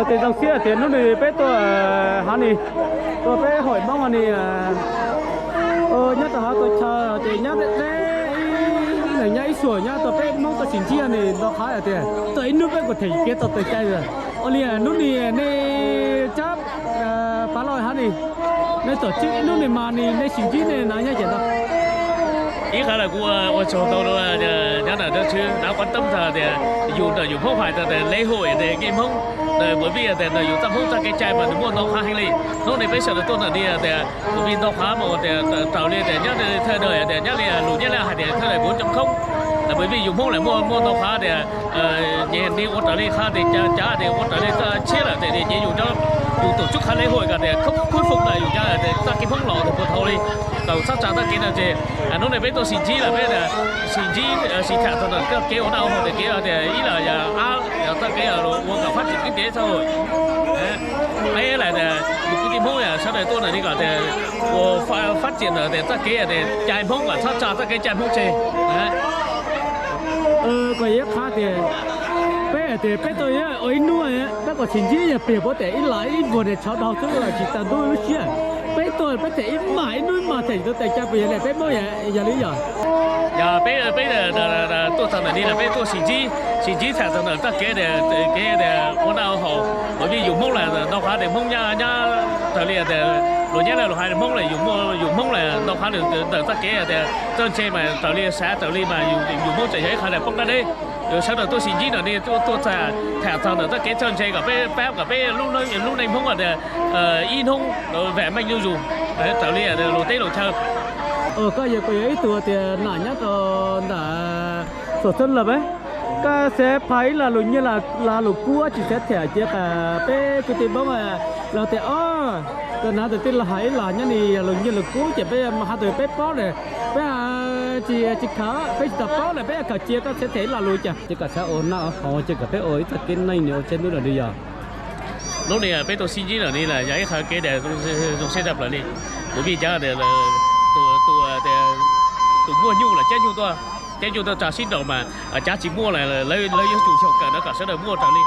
Tes zoo siab tias hnub no peb tuaj hav ni, tuaj peb hauj Hmoob hav ni, nyob rau hav toj chaw ces nyob deb deb, nyob ib suam nyob tau peb Hmoob tuaj sib ntsib ni nto qab tias tuaj ib hnub peb kuj them kev tau tes cai lawm. Ua li hnub ni nej tsab pav loj hav ni, nej tuaj tsib hnub ni mas ni nej sib ntsib nej na nyob ces ntau. Ib qho lawm kuv ua tsaug ntau nyob ntawm dab tshwb nav kuab toob tag tias yus ntawm yus Hmoob hais tag tias lej hauj tes ncej Hmoob ntawm puav vij tias ntawm yus txaj Hmoob txoj kev cai mas nws muaj ntau qhov heev li. Hnub ni peb sawv daws tuaj ntawm ni tias puav vij ntau qhov mas tias raws li tias nyob thawj daim tias nyob li lus nyiaj laj hais tias thawj daim kuv coob khoob, puav vij yus Hmoob lawm muaj muaj ntau qhov tias nyias ua raws li qhov tias cav tias ua raws li txoj tshiab lawm tias nyias yus cov yus tus tsub qhov lej hauj kom tias khub khub foom ntawm yus cov txoj kev Hmoob los tias puas thaum li tau txhab tsa txoj kev no ces hnub ni peb tuaj sib ntsib lawm peb sib ntsib sib tham txog ntawm txoj kev ua noj ua haus tias kev tias ib los yog ab yog txoj kev ua kom fab tsim kwv tij txhaj hauj. Peb lam tias yus kwv tij Hmoob sawv daws tuaj ntawm ni kom tias ua fab tsim ntawm tias txoj kev tias cai Hmoob kom txhab tsa txoj kev cai Hmoob tseg. Kuv yeej qha tias peb tias peb tuaj ua ib hnub peb kom sib ntsib yog pliag puav tias ib los ib vuag niag tshav dhau xwb tsis tau ntub lub siab. Peb tuaj peb them ib mag ib hnub ib mag them tau tes cai puas yog li peb Hmoob yog li yog. Yog peb peb tuaj txog ntawm ni los peb tuaj sib ntsib sib ntsib tham txog ntawm txoj kev tias kev tias ua noj ua haus puav vij yus Hmoob lawm ntau qhov tias Hmoob nyob nyob raws li tias luag nyob lawm luag hais Hmoob lawm yus muaj yus Hmoob lawm ntau qhov ntawm txoj kev tias txawj ntse mas raws li xav raws li mas yus Hmoob tseem yog ib qho tias poob dab deb. Yus sawv daws tuaj sib ntsib ntawm ni tuaj txog tham txog ntawm txoj kev txawj ntse kom peb pab kom peb lub neej Hmoob tias ib hnub vam meej zuj zus raws li luag teb luag chaw. Koj yog koj yog ib tug tias nam nyob rau ntawm Xos Xab Laj, koj xav phais ib lo lus nyiaj lo lus kub tsis xav tham cia peb kwv tij Hmoob los tias o, koj hnav tus tij laug hais ib los nyob ni yog lus nyiaj lus kub ces peb mas has tus peb paub lawm, peb tsis tsis khaws peb tsis tau paub lawm peb khaws cia koj xav tham ib lo lus cas ces kom xav ua noj ua haus ces kom peb ua ib txoj kev neej nws ua tseb hnub lawm li yog. Hnub ni peb tuaj sib ntsib lawm ni los yog ib qho kev zoo siab tshaj plaws li. Kuv vij cov tias tus tus muaj nyuj los cab nyuj tuaj, cab nyuj tuaj tso sib nraus mas cov tsis muaj lawm lawv yuav tsum xyaum kawm ntawd kom sawv daws muaj raws li.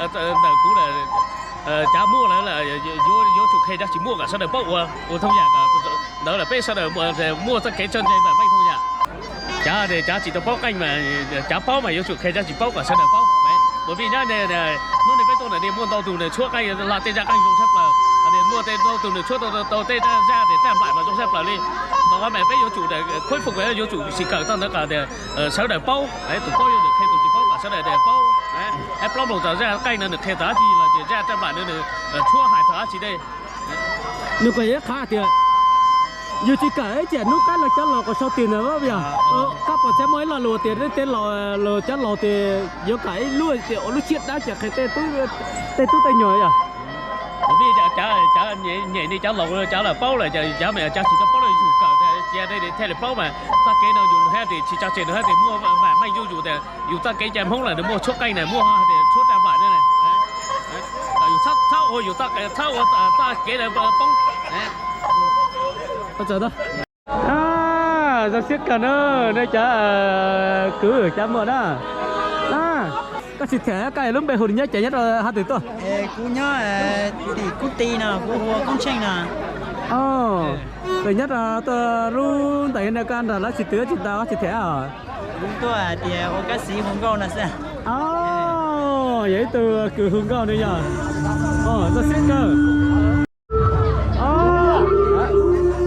Ntawm kuv lawm cov muaj lawm yuav tsum qhia cov tsis muaj kom sawv daws paub ua ua thooj yam kom ntawd lawm peb sawv daws muaj txoj kev txawj ntse vam meej thooj yam. Cov tias cov tsis tau paub qeej mas cov paub mas yuav tsum qhia cov tsis paub kom sawv daws paub. Kuv vij nyob hnub ni peb tuaj ntawm ni muaj ntau tus nws tshuab qeej hla tej zaj qeej zoo tshaj plaws, muaj tej ntau tus nws tshuab tau tej zaj tias raj nplaim mas zoo tshaj plaws li. Ntau qhov mas peb yuav tsum khub foom yuav tsum sib kawm txog ntawd kom tias sawv daws paub, tus paub yuav tsum qhia tus tsis paub kom sawv daws tias paub. Hais plaub npaug txog zaj qeej no nws qhia txog dab tsi los ces zaj raj nplaim no nws tshuab hais txog dab tsi dej. Nws kuj yog ib qho tias yus tsis kawm ib tsam hnub qab los cov laus kom sau twg ntawd yog. Koj puas xav muaj ib lo lus tias neb tej laus cov laus tias yuav kom ib lub tias ua lub siab dawb ces qhia tej tub tej nyuag yog. Kuv vij cov nyem li cov laus cov lawv paub lawm, cov mas cov tsis tau paub lawm yuav tsum kawm cia thiaj li paub mas txoj kev no yus hais tias tsis tso tseg nws hais tias muaj vam meej zuj zus tias yus txoj kev cai Hmoob lawm nws muaj tshuab qeej na muaj tias tshuab raj nplaim na. Kom yus txhob ua yus txoj kev poob. Zoo siab kawg na, nej cov kwv cov muam na. Koj tsis tham koj lub npe hu nyob ces nyob rau hav twg tuaj? Kuv nyob tim Kub Ti no, kuv hu ua Koob Tsheej no. Ces nyob rau tuaj lub ntees no koj nrog lawv sib twv tsis tau tsis tham? Kuv tuaj hais tias ua kab xis hu nkauj no xwb. Yog ib tug kws hu nkauj no yog. Zoo siab kawg.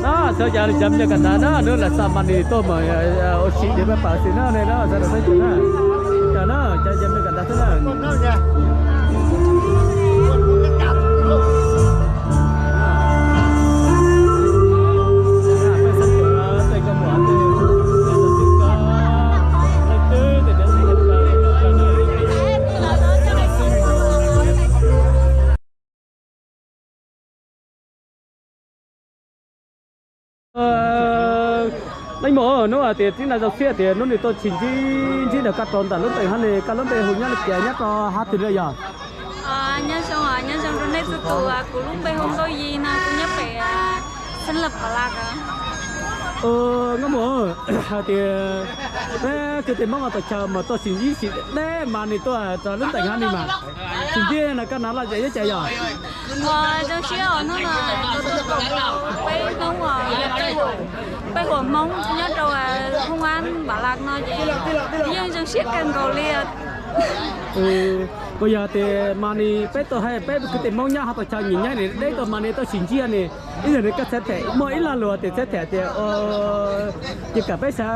No, xyov yog cov me nyuam kab ntawd na, hnub lawv xa ma nis tuaj mas ua si ces pab pawg xwb no ne, no, xyov lawv xav cov na. Cov na, cov me nyuam kab ntawd xwb na. Leej muam, hnub tias tib neeg zoo siab tias hnub nws tuaj tsis ntsib ntsib ntawm koj rau ntawm lub ntees hab ni, koj lub npe hu nyob li cas nyob rau hav twg na yog? Nyob zoo, nyob zoo rau nej txhua tus, kuv lub npe hu Nkauj Yi no, kuv nyob pem Xeev Las Phav Las os. Nkauj Muas, hais tias peb kwv tij Hmoob tau chaw mas tuaj sim ntsib sim deb mas nws tuaj rau lub ntees hab ni mas sim ntsib no koj hnav lom zem nyob cas yog? Zoo siab os, hnub no tuaj tuaj koom rau peb Hmoob os, peb huam Hmoob nyob rau Hoob Ab Npam Las no ces yeej zoo siab kawg nkaus li. Kuj yog tias mas ni peb tuaj hais peb kwv tij Hmoob nyob hauv tau chaw nyiam nyaib ni deb tuaj mas ni tuaj sim ntsib ni, ib yam li koj txhais them muaj ib lo lus tias txhais them tias ces kom peb sawv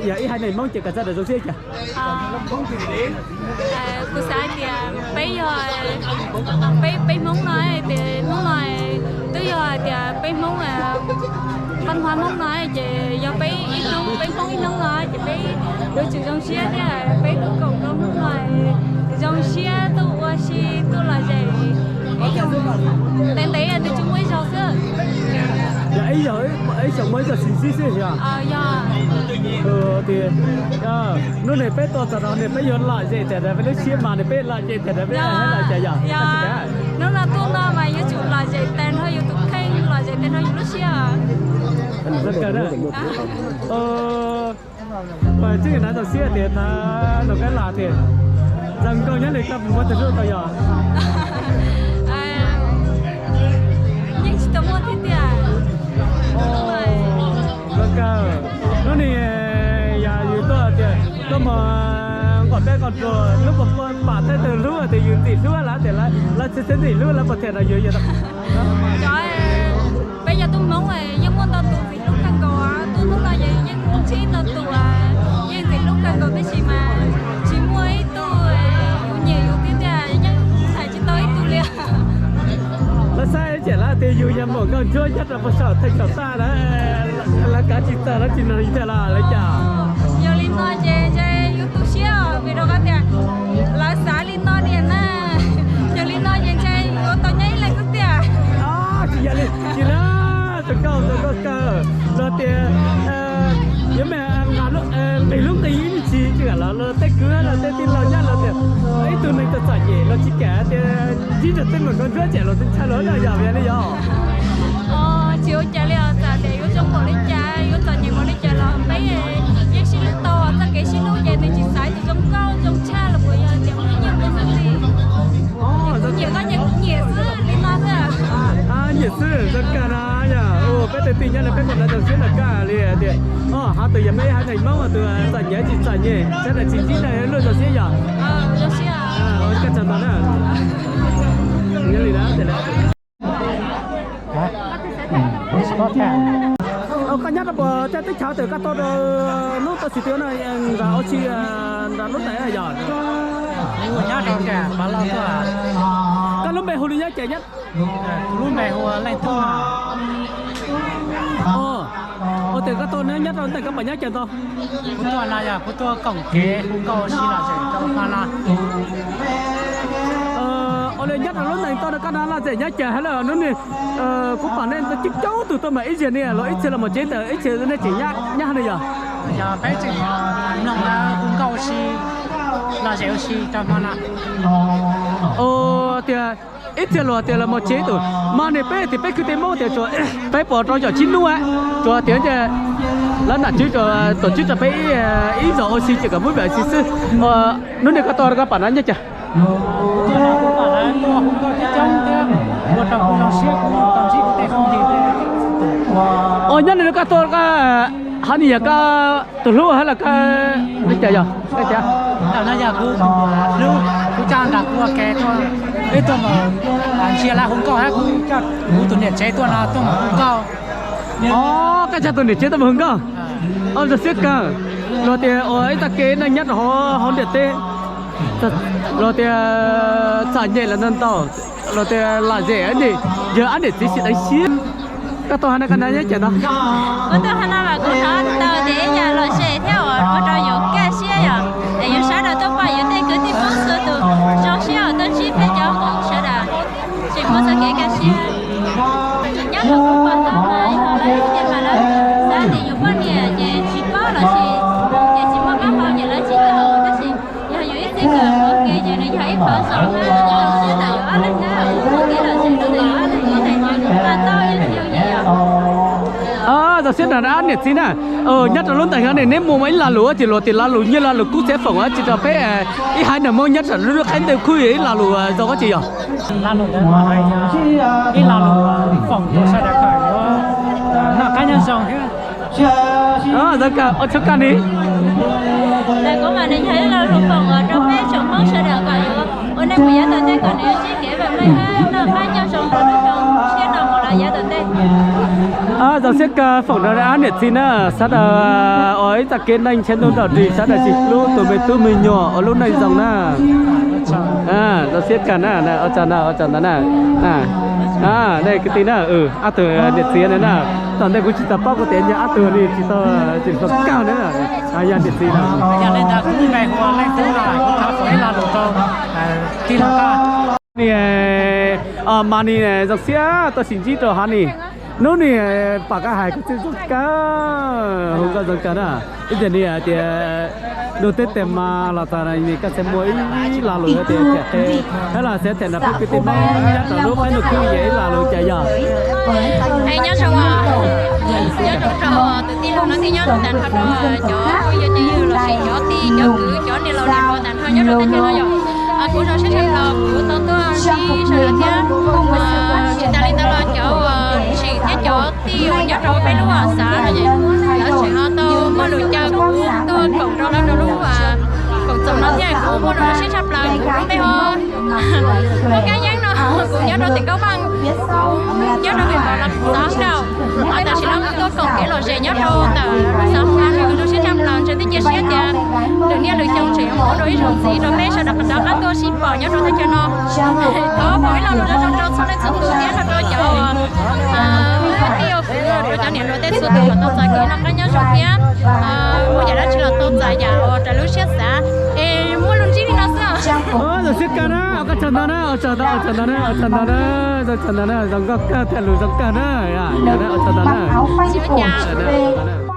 yog ib haiv neeg Hmoob ces kom sawv daws zoo siab cas. Kuv xav hais tias peb yog peb, peb Hmoob no tias hnub no twb yog hais tias peb Hmoob, pab Hmoob no ces yog peb ib hnub, peb Hmoob ib hnub no ces peb yuav tsum zoo siab thiab peb tuaj koom rau hnub no zoo siab tuaj ua si tuaj lom zem. Ntev ntev nws tsis muaj ib zaug xwb. Yog ib xyoos muaj ib zaug sim ntsib xwb yog? Hnub no peb tuaj txog rau no peb yuav lom zem tag rau peb lub siab mas no peb lom zem tag rau peb lom cas yog? Hnub no tuaj no mas yuav tsum lom zem tag nrho yus tus kheej, lom zem tag nrho yus lub siab. Pas tseeb na, zoo siab tias thaum no koj lam tias zoo nkauj nyob li koj puas muaj tus hlub tau yog? Yeej tsis tau muaj thiab tiag. Zoo kawg. Hnub no yog yus tuaj tias tuaj mus nqom peb nqom ruas hlub puas pom tej tus hlub tias yus ntxim hlub lawv tias lawv txhij txhij ntxim hlub lawv puas them rau yus yog? Cov, peb yog tub Hmoob yeej muaj ntau tus ntxim hlub kawg nkaus, tuaj hnub no yeej muaj ntau tus yeej ntxim hlub kawg nkaus tab sis mas tsis muaj ib tug kuj nyiam yus tiag tiag, yeej txhais tsis tau ib tug li. Lawv saib ces lawv tias yus yog muam nkauj ntsuab nyob rau puag saum theej saum tag na, lawv kav tsis txawj lawv tsis nug yus tiag los lawv cas? Yog li no ces ntshe yus tu siab vim rau qhov tias lawv xav li no niam na. Yog li no ces ntshe yuav tau nyob ib leeg xwb tiag. Tsis yog li, tsis na, tus nkauj tus nkauj kawg los tias yuav me nqis lub nqis ib me ntsis tsis kam los los tej kwv los tej tij laug nyob los tias ib tug neeg txom txom nyem los tsis kam tias ntsib rau tej muam nkauj ntsuab tsam los ntshai los yog yog li yog. Tsis ua cas li os, txawm tias yuav zoo npaum li cas yuav txom nyem npaum li cas los peb yeej sib hlub tau, txoj kev sib hlub ces nws tsis xaiv tus zoo nkauj zoo tshaj los puas yog tias muaj nyiam muaj xwb li. Nyiam koj ces kuv nyiam xwb li no xwb. Nyiam xwb zoo kawg na yog. Peb tus tij nyob no peb kuj hnov zoo siab rau koj li tias, o, ho tus yog peb haiv neeg Hmoob tus txom nyem tsis txom nyem sawv daws tsis ntsib na luaj zoo siab yog. Koj tsaug ntau na. Nyob li na. Koj nyob rau puas tej teb chaws twg koj tuaj rau hnub tuaj tsis twg no nram ua si nram lub ntees yog? Koj lub npe hu li nyob ces nyob. Tus lub npe hu Leej Thoob. Ua tias koj tuaj nyob rau ntees koj puas nyob ces ntau? Kuv tuaj no yog kuv tuaj koom kev hu nkauj si lom zem rau hmo no. Ua li nyob rau lub ntees tuaj no koj hnov lom zem nyob ces hab lawm hnub no. Kuv pom nej coob coob tug tuaj mas ib zaug ne los ib txhia los mus tsev tas ib txhia nej tseem nyob hab ne yog? Yog peb tseem mloog lawv hu nkauj ua si lom zem ua si rau hmo no. Ua tias ib txhia los tias los mus tsev tus mas ne peb tias peb kwv tij Hmoob tias tsuas peb puas rau yom tsib hnub tsuas tias lawv nam tswv tuam tswb rau peb ib zaug ua si ces kom muab vim si xwb. Hnub no koj tuaj koj pom na nyob cas? Ua nyob li koj tuaj koj hab ni yog koj tus hlub hab los koj li cas yog? Ntawm no yog kuv tus hlub, kuv coj nram kuv ua ke tuaj, peb tuaj mus ntsia lawv hu nkauj hab kuv coj kuv tus niam tsev tuaj no tuaj mus hu nkauj. Koj coj tus niam tsev tuaj mus hu nkauj. Zoo siab kawg. Luag tias ua ib txoj kev neej nyob rau hauv ntiaj teb, luag tias txom nyem los ntau ntau, luag tias lom zem, yog ab niam txiv sib deev siab. Koj tuaj hab no koj hnov nyob cas ntau? Kuv tuaj hab no mas kuv hnov tau tias ib yam lom zem thiab ua rau yus kaj siab yom, es yus sawv daws tuaj pom yus tej kwv tij Hmoob txhua tus zoo siab uas tuaj ntsib peb cov Hmoob sawv daws. Tsis muaj txoj kev kaj siab. Nyob rau kuv pom tau mas yog lawv ib txhia mas lawv xav tias yus poj niam ces tsis paub los sis ces tsis muaj pab hau ces lawv tsis tau, tab sis yog yus ib txhia kawm ua ke ces nws yog ib qho zoo na, zoo siab ntawm yus ob leeg na, ua kev lom zem rau ntawm yus ob leeg, yus hais tias yus pom tau yus zoo yam. Siab nrog dab niam txiv na, nyob rau lub ntees no ne neb muaj ib lo lus ces luag tias lo lus nyiaj lo lus kub txhiab foom tsis rau peb ib haiv neeg Hmoob nyob rau lub qab ntuj khwb ib lo lus zoo dab tsi yog? Lo lus ntawd mas hais ib lo lus foom rau sawv daws kom yuav noj qab nyob zoo thiab. Zoo kawg, ua tsaug kawg ni. Kuv mas nws yog ib lo lus foom rau peb tsoom Hmoob sawv daws kom yuav ua neej mus yav tom ntej kom nws sib kev vam meej thiab noj qab nyob zoo rau lub xyoo tshiab no mus los yav tom ntej. Zoo siab kawg foom rau dab niam txiv na, sawv daws ua ib txoj kev neej ntshe ntuj nraum ris sawv daws tsis hlub tus me tub me nyuam ua lub neej zoo na. Zoo siab kawg na, ua tsaug ntau, ua tsaug ntau na. Nej kwv tij na, ob tug niam txiv ntawd na, tom ntej kuv tsis tau paub kuv tias yog ob tug li tsis tau tseem hluas nkauj na, yog niam txiv na. Yog li ntawd kuv lub npe hu ua Leej Tub no, kuv thov foom ib lo lus rau tij laug koj. Ni, mas ni zoo siab tuaj sim ntsib rau hov ni. Hnub ni pom koj hais kuv txhij zoo kawg, hu koj zoo kawg na. Ib txhia ni hais tias nug teb tes mas los txog ni koj txhaj muaj ib lo lus tias thiam qhe, hab los xav tham nrog peb kwv tij Hmoob nyob rau lub qab ntuj khwb yog ib lo lus cas yog? Nyob zoo, nyob zoo rau tus tij laug no thiab nyob rau tag nrho rau cov phooj ywg los sis cov tij cov kwv cov niam laus niam hluas tag nrho nyob rau teb chaws no yom. Kuv zoo siab tshaj plaws kuv tau tuaj ntsib sawv daws thiab. Tsis tas li ntawd los cov tshwj xeeb thiab cov tij uas nyob rau peb lub xav no ces lawv tseem ho tau muaj lus caw kuv tuaj koom rau lawv rau lub koom txoos no thiab kuv muaj lus zoo siab tshaj plaws kuv lub npe ho Hmoob Kab Yeeb no, kuv nyob rau tỉnh Cao Bằng, nyob rau huyện Bảo Lộc, xã Hưng Đạo. Tam sim no kuv tuaj koom kev lom zem nyob rau ntawm lub xav Hưng Đạo no, kuv zoo siab tshaj plaws ntshe twb cia siab tias lwm niaj lwm xyoo tseem yuav muaj dua ib zaug ntxiv rau peb sawv daws rov qab tuaj sib pom nyob rau teb chaws no. Thov foom ib lo lus zoo rau txhua leej txhua tus thiab rau cov tij laug kwv, rau cov niam hluas tej txhua tus kom tau txais kev noj qab nyob zoo thiab muaj yam dab tsi los tau txais yam uas raws lub siab xav. Es muaj lus ntsib li no xwb. Zoo siab kawg na, ua koj tsaug ntau na, ua tsaug ntau, ua tsaug ntau na, ua tsaug ntau na, zoo tsaug ntau na, zoo nkauj kawg thiab lus zoo kawg na, yog na, ua tsaug ntau na.